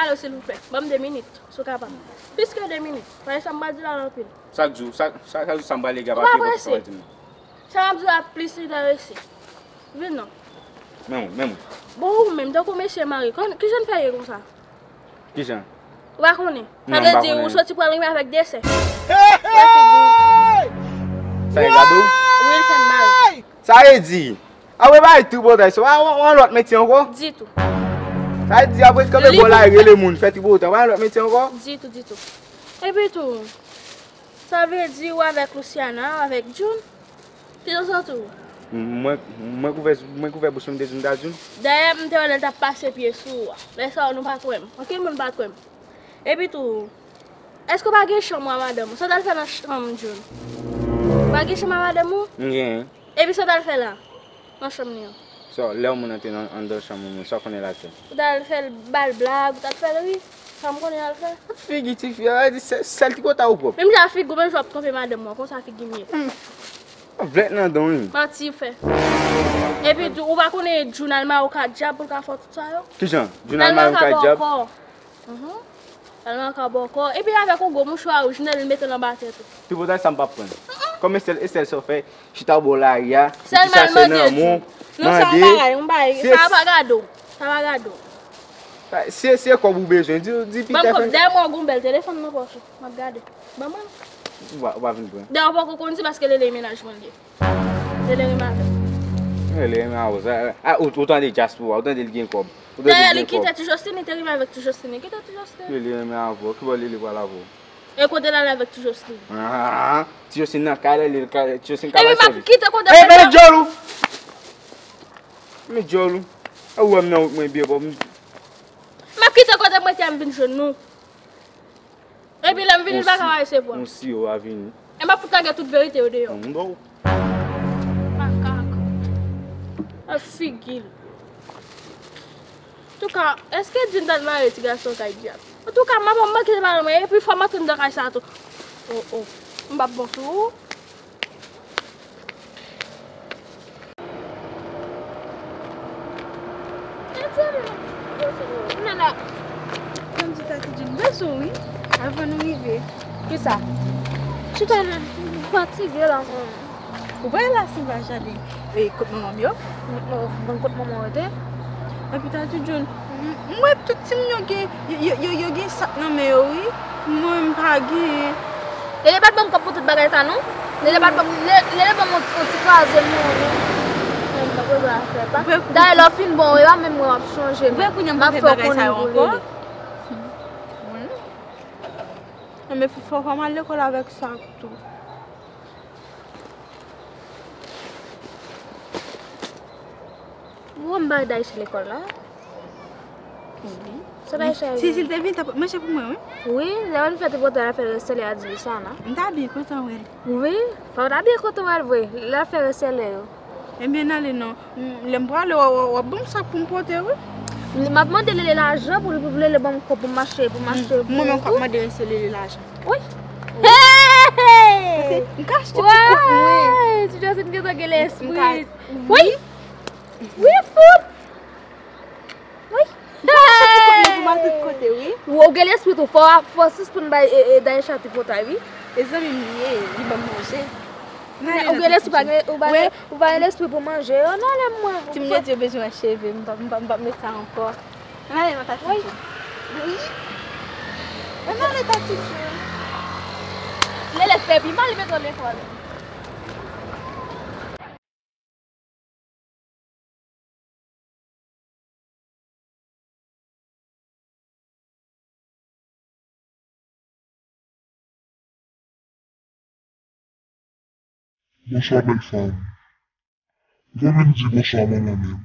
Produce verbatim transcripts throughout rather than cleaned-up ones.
Alo, silvouplè. Ban m de minit, si w kapab. Plis ke de minit. Paske sa m pral di la anpil. Sa k di w, sa, sa, sa k di w, sa m pale gen papye pou sa w di m. Sa m ap di w la plis enterese. Vin non. Men mwen, men mwen. Bon, ou menm, tankou mesye mare, kon, kijan n fè ye konsa? Kijan? Ou pa konnen? Sa vle di ou soti pral rive avèk desè. Sa e gade w? Wi, l fè m mal. Sa vle di, apre bay tripotay sa, w a yon lòt metye ankò? Ditou. Sa vle di, apre kanpe bò la, rele moun, fè tripotay, w a yon lòt metye ankò? Ditou, ditou. Epi tou, sa vle di ou avèk Luciana, ou avèk Jun? Ki jan w santi w? Mwen, mwen k ouvè, mwen k ouvè bouch mwen, m te di m ta di w. Dayè, m te wè lè l t ap pase pye sou ou a. Lè sa a, nou pa t wè m. Ankenn moun pa t wè m. Epi tou, èske w pa gen chanm ou a madanm ou? Sa w t al fè nan chanm Jun? Ou pa gen chanm a madanm ou? M genyen. Epi sa w t al fè la? Nan chanm li an. So, lè yon moun antre nan, anndan chanm yon moun, sa w konnen l al fè? Ou t al fè l ba l blag, ou t al fè l ri. Sa m konnen l al fè. Figi tifi a, di sèl, sèl tripotay ou pwòp. Menm jan figi w, menm jan w ap twonpe madanm ou an, konsa figi m ye. Hmm. Vlèt nan don wi. Manti w fè. Epi tou, ou pa konnen Jun al mare w ka dyab pou l ka fè w tout sa yo? Kijan? Jun al mare m ka dyab? Mhm. Al mare w ka bòkò. Epi avèk yon gwo mouchwa wouj, nèl mete l anba tèt ou. Tripotay sa m p ap pran. Kòm Estèl, Estèl sa w fè, chita bò lari a, li ti chache nan men w, mande. Non, sa pa yon bagay, sa pa gade w. Sa pa gade w. Si se kòb ou bezwen, di, di Pita fè. Ban m kòb, dèyè mwen w gon bèl telefòn nan pòch ou. M ap gade. Ban mwen l. Ou pa, ou pa vin pran. Dèyè w poko konn di paske Lele e mennaj mwen l ye. Lele renmen avè m. Lele renmen avè w. Sa, a, ou, ou tande dyaspora, ou tande l gen kòb. Ou tande l gen kòb. Dèyè li kite Ti Josline, li te renmen avèk Ti Josline. Li kite Ti Josline. Lele renmen avè w. Ki bò Lele pral avè w? E kote l ale avèk Ti Josline? Ah, Ti Josline nan kay la, li, Ti Josline ka ba sèvis. Epi m ap kite kote mwen. Ey, men djòl ou! Men djòl ou! A ou wè m nan wout mwen byen pwòp. M ap kite kote mwen te a m vin jwenn nou. Epi lè m vini, l pa ka resevwa m. Yon siwo a vini. E m ap fout lage tout verite yo deyò. Yon do. Makak. Al figi l. Antouka, èske Jun t al mare ti gason kay dyab? Antouka, m ap manke pale mwen, epi fò m antre anndan kay sa tou. Oh, oh. M p ap bon sou ou. Nana, ban m di Tati Jun, bezwen wi, avan nou rive. Kisa? Chita la, m fatige la, mwen. Ou pa la si m pa jale. E, kot manman m yo? Bon, kot manman w te? Epi Tati Jun, m, m wè tout timoun yo gen, yo, yo, yo, yo gen sak nan men yo, wi. Mwen, m pa gen. Lele pa t ban m kòb pou tout bagay sa, non. Lele pa t ban m, Le-, Lele ban m yon, yon ti kraze m, non, non. Mwen, m pa bezwen afè pa. Dayè, lè w fin bon, e pa menm mwen w ap chonje, men m ap fè w konnen pou Lele. Non, men fò, fò m al lekòl avèk sak tou. Ou wè m bay Daisha lekòl la? Wi. Sa Daisha? Si, si l te vin, t ap manje pou mwen, wi. Wi, lè w fè te pote afè sèlè a di sa, non? M ta byen kontan wè l. Wi, fò w ta byen kontan wè l vre. Lè afè sèlè yo. Ebyen, n ale non. M, lè m prale, w, w, w ap ban m sak pou m pote, wi. M ap mande Lele lajan pou li, pou Lele ban m kòb pou m achte, pou m achte pou. Mwen menm k ap mande mesye Lele lajan. Wi. Hey! Pase, m ka achte ti kout mwen. Ti Josline gentan gen lespri. Wi. Wi, fout. Wi. M ka achte ti kout mwen pou m al tout kote, wi. Ou gen lespri tou, fò, fò sispann bay, e, e, Daisha tripotay, wi. E zanmi m li ye, li ban m manje. Ou gen lespri, pa gen, ou pa gen, ou pa gen lespri pou manje. Ann ale mwen. Timoun yo di yo bezwen wè cheve, m p ap, m p ap, m p ap met sa ankò. Ann ale non, Tati Jun. Wi. Ann ale, Tati Jun. Lele fè pi mal, li met yon lekòl. Bonswa, bèl fanm. Ou pa menm di bonswa manman menm.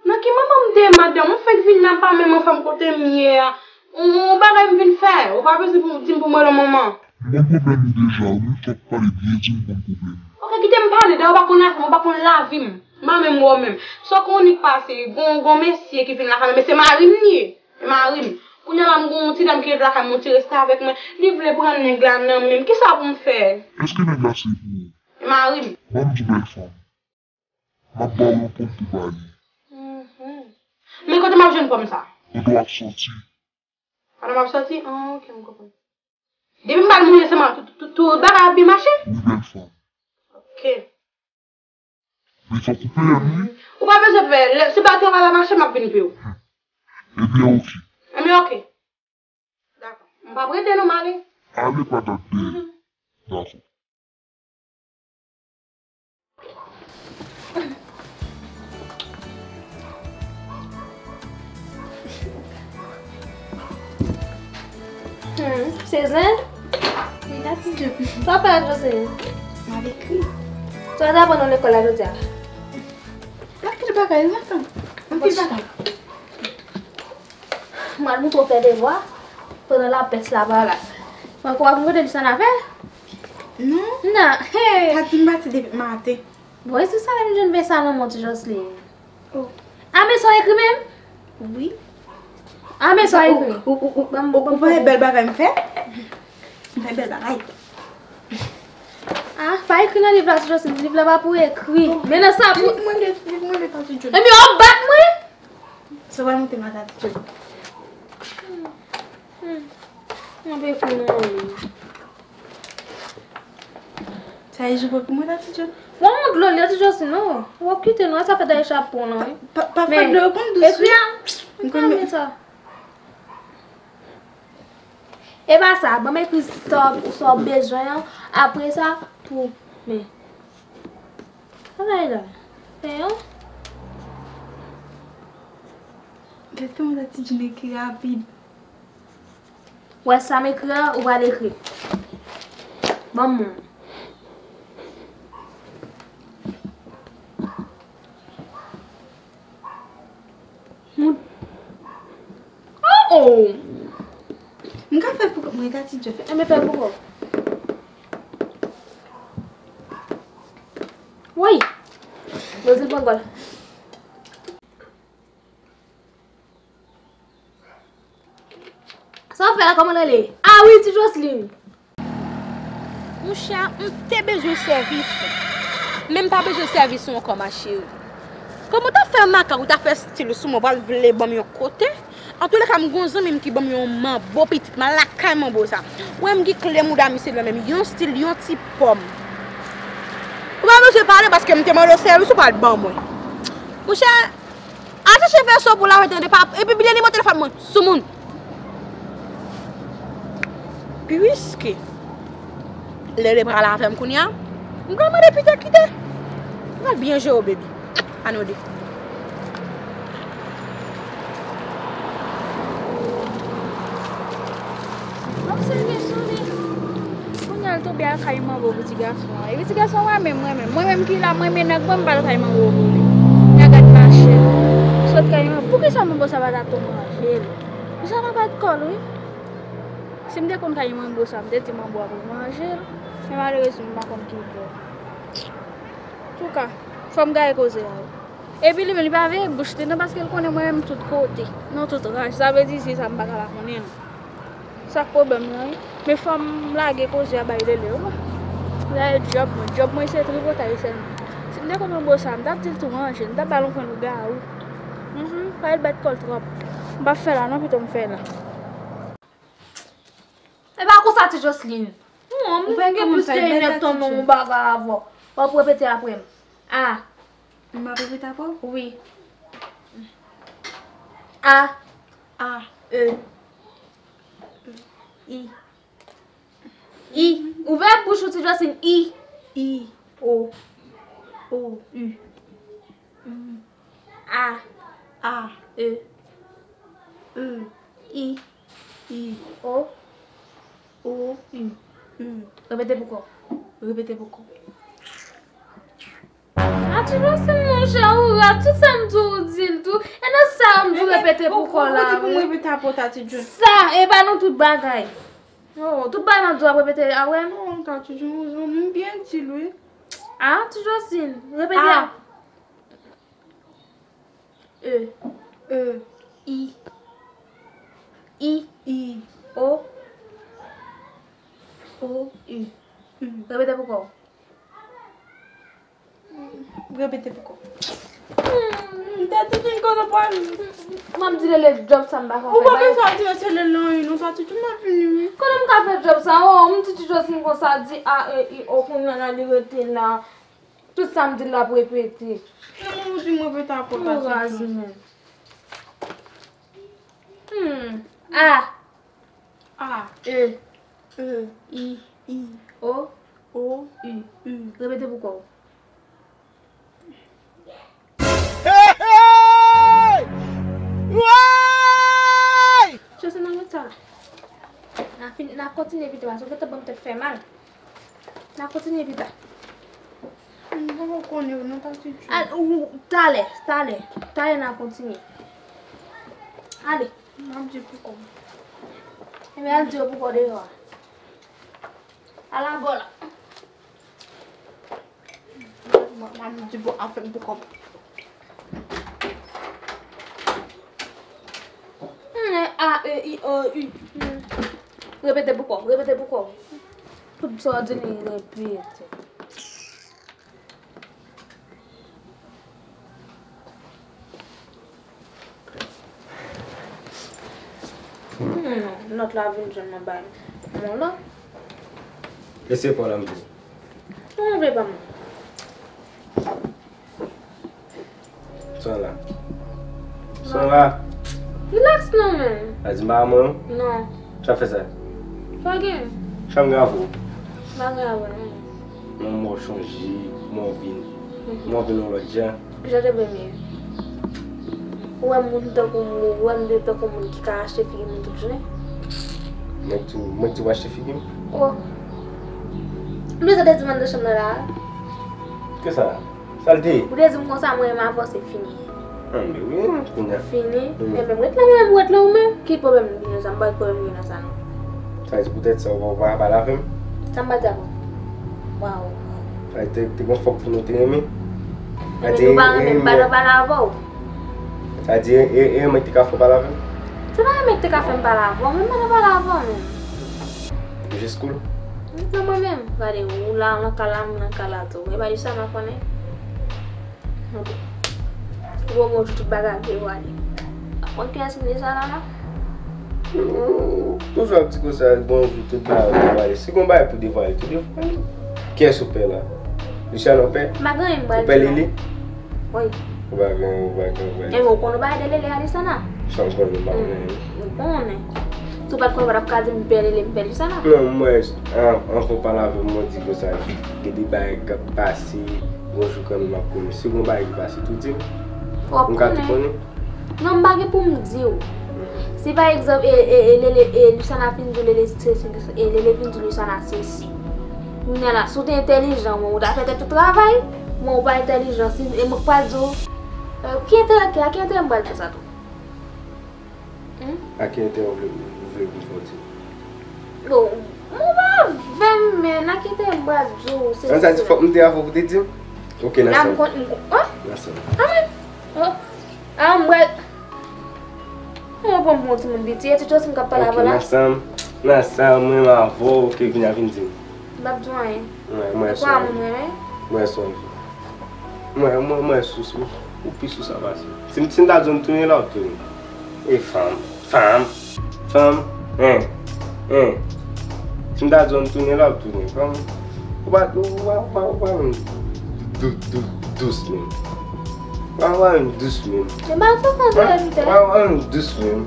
Nan ki manman m te ye, madanm? Ou fèk vin la, pa menm wè fanm kote m ye a. Ou, ou bagay m vin fè, ou pa bezwen pou, di m pou m rele w manman. M konn pwoblèm ou deja, wi, fòk pale byen di m konn pwoblèm. Oke, kite m pale, dayè ou pa konn afè m, ou pa konn lavi m. M pa menm wè w menm. Sa w konnen k pase, gon, gon mesye ki vin lakay mwen, men se mari m li ye. E mari m. Kounye a la, m gon yon ti dam ki ret lakay mwen, yon ti restavèk mwen. Li vle pran nèg la nan men m. Kisa pou m fè? Èske nèg la se pou ou? E mari m. Ban m di w, bèl fanm. M ap ba w yon pòm pou ba li. Mhm. Men kote m ap jwenn pòm sa? Kote w ap soti? Pandan m ap sòti? Ah, ok, m konprann. Depi m pa al manje ansanm avè w, tout, tout, tout bagay ap byen mache? Wi, bèl fanm. Ok. Men fòk ou peye m, wi. Ou pa bezwen pè. Lè, si bagay travay la mache, m ap vin peye w. Hmm. Ebyen, ok. Ebyen, ok. Dakò. M p ap rete non, m ale. Ale, pa dat dèyè. Mhm. Dakò. Hmm, se zen? Wi, Tati Djo. Sa w fè la, Joseline? M ap ekri. Sa w t aprann nan lekòl la jodi a? Pa kite bagay, m ap tann. Anpil bagay. M al montre w fè devwa pandan lapès la pa la. Mwen kwè w ap mande li sa n a fè? Non. Non, hey. Tati, m pati depi maten. Bon, e sou sa menm jan m fè sa nan mont Joseline. Oh. A, men sa w ekri menm? Wi. A, men sa w ekri? Ou, ou, ou, ou, ou pa wè bèl bagay m fè? M fè bèl bagay. Ah, pa ekri nan liv la, Titi Joseline. Liv la pa pou ekri. Oh. Men nan sa pou... Liv mwen li, liv mwen li, Tati Djo. Ebyen, w ap bat mwen? Sa va monte m a Tati Djo. Hmm. Hmm. Mwen pe fou nan liv. Sa e jou pou mwen, Tati Djo. Mwen mont dlo li, Titi Joseline, non. W ap kite nou, sa fè dayè chapo, non, wi. Pa, pa, pa fè dlo yo konn dous, wi. Ekri a. M konn men sa. E pa sa, ban m ekri sa w, sa w bezwen an, apre sa, pou, men. Travay la. Fè yon. Gad kòman Tati Djo ekri rapid. Wè sa m ekri a, ou pral ekri. Ban m. Moun. Oh, oh! M ka fè l pou kò m, mwen, Tati Djo fè. Enben, fè l pou kò w. Woy! Brezil pran gòl. Sa w fè la, kòman l rele? Ah wi, Ti Joseline. Monchè, m te bezwen sèvis ou. Men m pa bezwen sèvis ou ankò, ma chérie. Kòman w ta fè makak, ou ta fè stil sou mwen, ou pral vle ban m yon kote? Antoulèka, m gon zanmi m ki ban m yon manbo pitit, m al lakay manbo sa. Ou wè m gen kle mouda misye nan men m, yon stil, yon ti pòm. Ou pa bezwen pale paske m te mande w sèvis, ou pral ban mwen. Monchè, al chèche fè so pou lavé tande pa, epi byen nimewo telefòn mwen, soumoun. Piske lè li pral avè m kounye a, m pral mande Pita kite. M pral byen jere w, baby. Ann rode. Ap sèvi sou li. Kounye a l tonbe al kay manbo pou ti gason an. Epi ti gason an pa menm renmen m. Mwen menm ki la, mwen renmen nèg mwen, m pa al kay manbo pou li. Nèg ap mache. Sot kay manbo. Poukisa manbo sa pa ta tou manje l? Sa nan bat kò l, wi. Si m te konn kay manbo sa, m te di manbo a pou manje l. Men malerezman, m pa konn ki bò. Antouka, fò m gaye koze a, wi. Epi li menm, li pa veye bouch li non, paske l konnen mwen menm tout kote, nan tout raj. Sa vle di, se sa m pa ka pa konnen l. Sa k pwoblèm nan, wi. Men fò m lage koze a bay Lele, wi. Lele djòb mwen. Djòb mwen se tripotay sèlman. Si m te konn yon bo sa, m t ap di l tou manje, m t ap ba l yon fon lougawou. Mhm, fò l bat kò l twòp. M p ap fè la non, pito m fè la. E pa konsa, Ti Joseline. Non, m gen plis ke inèdtan nan yon bagay avè w. W ap repete apre m. A. M ap repete apre w? Wi. A. A. E. I. I. Ouvè bouch ou, Ti Joseline. I. I. O. O. U. A. A. E. E. I. I. O. O. U. U. Repete pou kò w. Repete pou kò w. A, Ti Joseline, monchè, ou rat, tout sa m di w, ou di l tou. E nan sa m di w repete pou kò w la, wi. Ou di pou m repete apre w, Tati Djo. Sa, e pa nan tout bagay. Oh, tout bagay m ap di w ap repete, a wè? Non, Tati Djo, m byen di l, wi. A, Ti Joseline, repete a. E. E. I. I. I. O. O. U. U. Repete pou kò w. Repete pou kò w. Hmm. Tati, kote w pral? M ap di lele djòb sa m pa ka fè. Ou pa bezwen di se lele non, non, Tati, m ap vini, wi. Kote m ka fè djòb sa? Oh, m di ti Josine konsa, di a, e, i, o, kounye a la li rete la. Tout sa m di l ap repete. Nan moman ou di m repete ankò, Tati. Kouraj, men. Hmm. A. A. E. E. I. I. O. O. U. U. Repete pou kò w. Hey! Hey! Woy! Jose, nan met sa la. N a fin, n a kontinye pita, paske w gentan ban m tèt fè mal. N a kontinye pita. M pa konnen, non, Tati. Al, ou, talè, talè. Talè n a kontinye. Ale. M ap di pou kò m. Ebyen, al di yo pou kò deyò a. Al anba la. M ap di pou afè m pou kò m. Hmm, A, E, I, O, U. Hmm. Repete pou kò, repete pou kò. Tout sa w di li repete. Hmm, nòt la vin jwenn mwen bay mwen la. E se pa w la m di. Non, vle pa mwen. Sa la. Sa la. Relax non, men. A di m pa mwen? Non. Sa fè sa? Pa gen. Sa m grave w? Pa grave, non. Mwen, mwen chonje, mwen vin. Mhm. Mwen vin yon lòt jan. Jan te premye. Ou wè moun tankou mwen, ou wè m de tankou moun ki ka rache figi moun tout jounen? Mwen tou, mwen tou rache figi m? Oh. M bezwen te di m anndan chanm nan la. Ke sa? Sa l te ye? Ou te di m konsa, mwen, m avanse, fini. Anben wi, kounye a. Fini. Hmm. Men menm ret la, mwen menm ret la ou menm. Ki pwoblèm m gen nan sa? M pa wè pwoblèm m gen nan sa, non. Sa vle di poutèt sa, ou pa, ou pa pale avè m? Sa m pa di avè w? Waw. Sa vle di te, te gon fòk pou nou te renmen? Sa vle di nou pa renmen, m pa nan pale avè w. Sa vle di e, e, e, mwen te ka fè w pale avè m? Se pa renmen ki te ka fè m pale avè w, men m pa nan pale avè w menm. Ou jis cool? Non, mwen menm. Gade, ou la, nan ka la, m nan ka la tou. E pa di sa, m ap konnen. Ou bon, bonjou, tout bagay, ke ou ale. Ou konn kiyès ki di sa la, non? Ou toujou ap di konsa, bonjou, tout bagay, devwale. Si gon bagay pou devwale, tou devwale. Kiyès ou pè la? Luciano pè? M pa gen anyen m pral di non. Ou pè Lele? Wi. Ou pa gen, ou pa gen, ou pa gen. Ebyen, ou konn ou pa ede Lele a, Lisana? Sa m konnen, m pa konnen. Ou konnen. Si w pa t konnen, ou pa t ap ka di m pè Lele, m pè Lisana. Non, mwen, an, anvan w pale avè m, mwen di konsa, gen de bagay k ap pase, gon jou kanmenm m ap konnen. Si gon bagay ki pase, tou di m. M ka tou konnen. Non, m pa gen pou m di w. Si pa egzanp, e, e, e, Lele, e, Lisana fin di w Lele sesi, e, Lele fin di w Lisana sesi. Kounye a la, si w te entèlijan, mwen, ou ta fè tèt ou travay, mwen, ou pa entèlijan, si, e mwen k pral di w, e, ki enterè, ki, a ki enterè m pral di w sa tou? Hmm? A ki enterè w vle, ou vle pou m fè w di? Bon, mwen pa avè m, men a ki enterè m pral di w, se... An sa di fòk m te avè w pou te di m? Ok, nan sanm. La m konn, m konn, oh? Nan sanm. Ah, men, oh. Ah, m pral. Mwen pran pou yon timoun piti, e ti Josine k ap pale avè w la. Ok, nan sanm, nan sanm, mwen menm avè w, ke vin a vin di m. M p ap di w anyen. Mwen, mwen sou anvi. Mwen sou anvi. Mwen, mwen, mwen sou, sou, ou pi sou sa pase. Si m, si m ta di w m tounen la, w tounen. E fanm, fanm, fanm, en, en. Si m ta di w m tounen la, w tounen. Fanm, ou pa, ou pa, ou pa, ou pa menm dou-, dou-, dous menm. Ou pa, ou pa menm dous menm. Men ba fò konn sa evite. Ou pa, ou pa menm dous menm.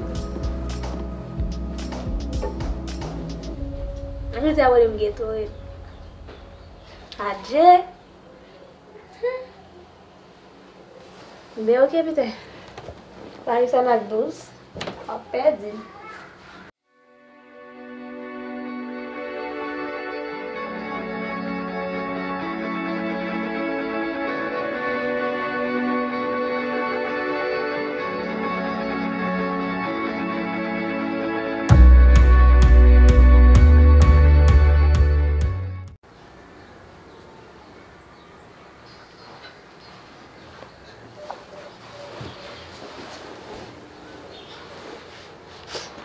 Mwen te abone m gen tou wi. Adje. Hmm. Men oke, pita. Paris sa n ak dous. W ap pèdi.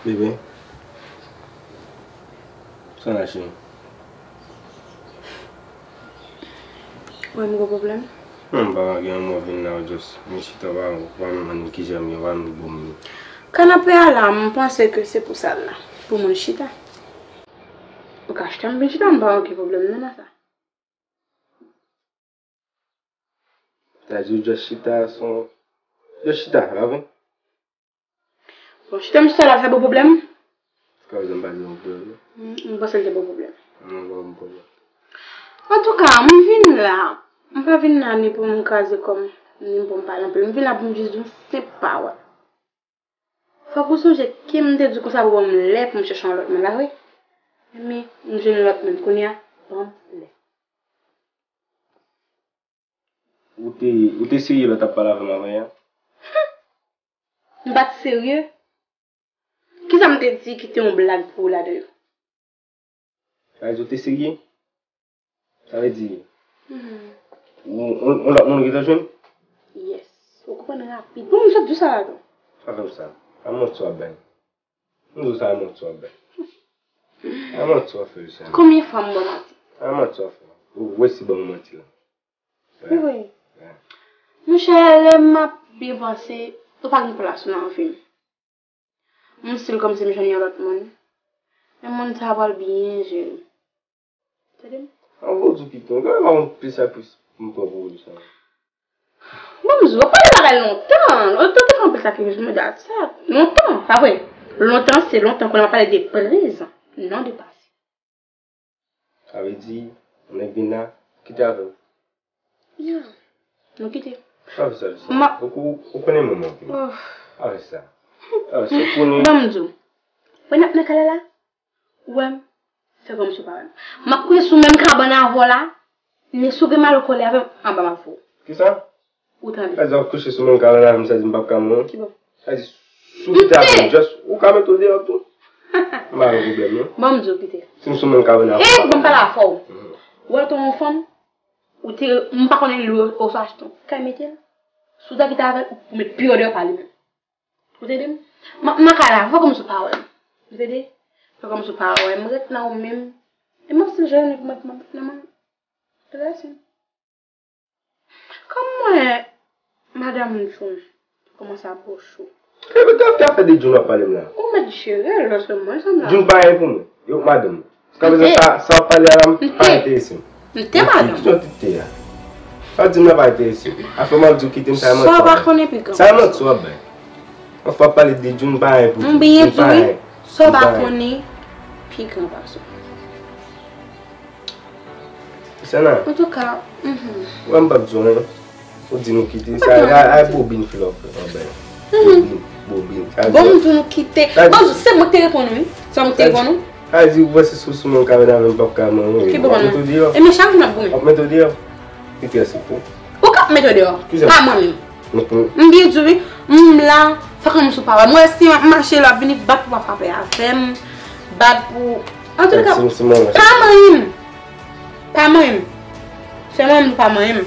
Bebe, sa w la, cheri? Ou wè m gen pwoblèm? Non, m pa gen anmò vin la, just vin chita, pa, pa menm annik kijan m ye, pa menm bon m ye. Kanapè a la, m panse ke se pou sa l la, pou moun chita. Ou ka chita, m vin chita, m pa gen okenn pwoblèm non nan sa. Sa di w just chita, son, just chita, pa vre? Bon, chita m chita la, sa ba w pwoblèm? Ka wè jan m pale yon pwoblèm. M, m panse l te ba w pwoblèm. Non, pa yon pwoblèm. Antouka, m vin la. M pa vin la ni pou m kraze kò m, ni pou m pale anpil. M vin la pou m jis di w senp pawòl. Fòk ou sonje ke m te di w konsa pou ban m lè pou m chèche yon lòt moun la, wi. Men, m jwenn yon lòt moun kounye a, ban m lè. Ou te, ou te serye lè w t ap pale avè m avan yè a? M pa t serye. Kisa m te di ki te yon blag pou ou ladan yo? Sa vle di ou te serye? Sa vle di, ou, ou, ou lòt moun ou gentan jwenn? Yes. Ou konprann rapid. Bon, m sot di w sa la tou. Pa fè m sa. A manti w ap bay. M di w sa, a manti w ap bay. A manti w ap fè, Luciana. Konbyen fwa m ba w manti? A manti w ap fè. Ou wè si ban m manti la. Wi, wi. Monchè, lè m ap byen panse, ou pa gen plas nan vi m. M still kòmsi m jwenn yon lòt moun. Men moun sa a pral byen jere m. Tande m? An bon di piton, gade pa yon plis a plis pou m pran pou ou sa. Bon, m di w, w ap pale bagay lontan. Lontan te fè anpil sakrifis pou mwen, that's that. Lontan, pa vre? Lontan se lontan, kounye a m ap pale de prezan, non de pase. Sa vle di, yon nèg vin la, kite avè w. Ya. Nou kite. Pa fè sa, Luciana. Ou, ou, ou konnen manman w vini. Pa fè sa. Pa fè sa, ou konnen. Ban m di w. Wè n ap nan kay la la, ou wè m, fè kòmsi w pa wè m. M ap kouche sou menm kabann avè w la, men si w gen mal kole avè m, anba m ap voye w. Kisa? Ou tande? Sa di w ap kouche sou menm kabann avè m, sa di m p ap ka mouri? Ki bò? Sa di, si w kite avè m, just, ou ka mete w deyò tou. M pa gen pwoblèm, non. Ban m di w kite. Si m sou menm kabann avè w. Eh, ban m pale avè w. Ou wè, ou te yon fanm, ou te, m pa konnen lwe oswa achte yon kay mete l. Si w ta kite avè l, ou pou met pye w deyò pa li menm. Ou tande m? M ap nan kay la, fè kòmsi w pa wè m. Ou tande? Fè kòmsi w pa wè m. Ret nan ou menm. E m ap still jwenn pou mwen, pou mwen, pou mwen. Tande sa? Kòm mwen, madanm Jun kòmanse ap bo cho. Epi w ap fè de Jun w ap pale m la. Ou mèt jere l, paske mwen sanble. Jun pa anyen pou mwen. Yo, madanm. Jiska prezan sa, sa w ap pale a la, m pa enterese m. M te madanm. Ki jan w te a? Sa w di m la pa enterese m. Afè m ap di w kite m, sa e manti w ap bay. Sa e manti w ap bay. Anfwa w ap pale de Jun pa anyen pou Jun. M byen di w wi. Sa w pa konnen, pi gran pase w. Sana. Antouka, mhm. Wè m p ap di w anyen. Ou di nou kite. Sa, a, a, bobin flòp anba. Bobin, bobin. Bon, m di nou kite. Bon, se mwen ki te reponn ou, wi. Se mwen ki te reponn ou. Sa di, ou wè se sou, sou mwen kabann avè m p ap ka manyen. Ki bobin? Mete w deyò. E men chak jou n ap goumen. Ap mete w deyò. Kite, silvouplè. Ou k ap mete w deyò. Pa mwen menm. M byen di w wi, m la, fè kòmsi w pa wè m. Mwen si m ap mache, l ap vini bat pou pa frape avè m, bat pou, antouka, pa manyen m. Pa manyen m. Sèlman m di w pa manyen m.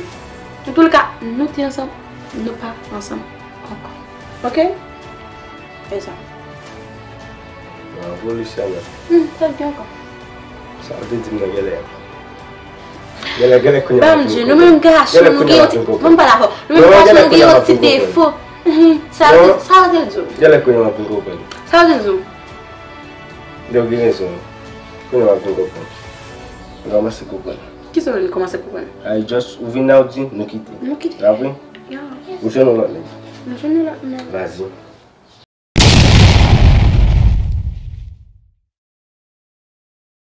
Antouka, nou te ansanm, nou pa ansanm ankò. Oke? E sa. Bravo, Luciana. Hmm, sa byen ankò. Sa w te di m nan genlè. Genlè, genlè kounye a m ap vin konprann. Ban m di w, nou menm gason, nou gen yon ti, ban m pale avè w. Nou menm gason, nou gen yon ti defo. Sa, sa w te di w. Genlè kounye a m ap vin konprann. Sa w te di w. Lè w gen rezon. Kounye a m ap vin konprann. M kòmanse konprann. Kisa w vin kòmanse konprann? Ay, just, ou vin la, ou di, nou kite. Nou kite. Apre? Ya. Ou jwenn yon lòt nèg. M jwenn yon lòt nèg. Vas-y.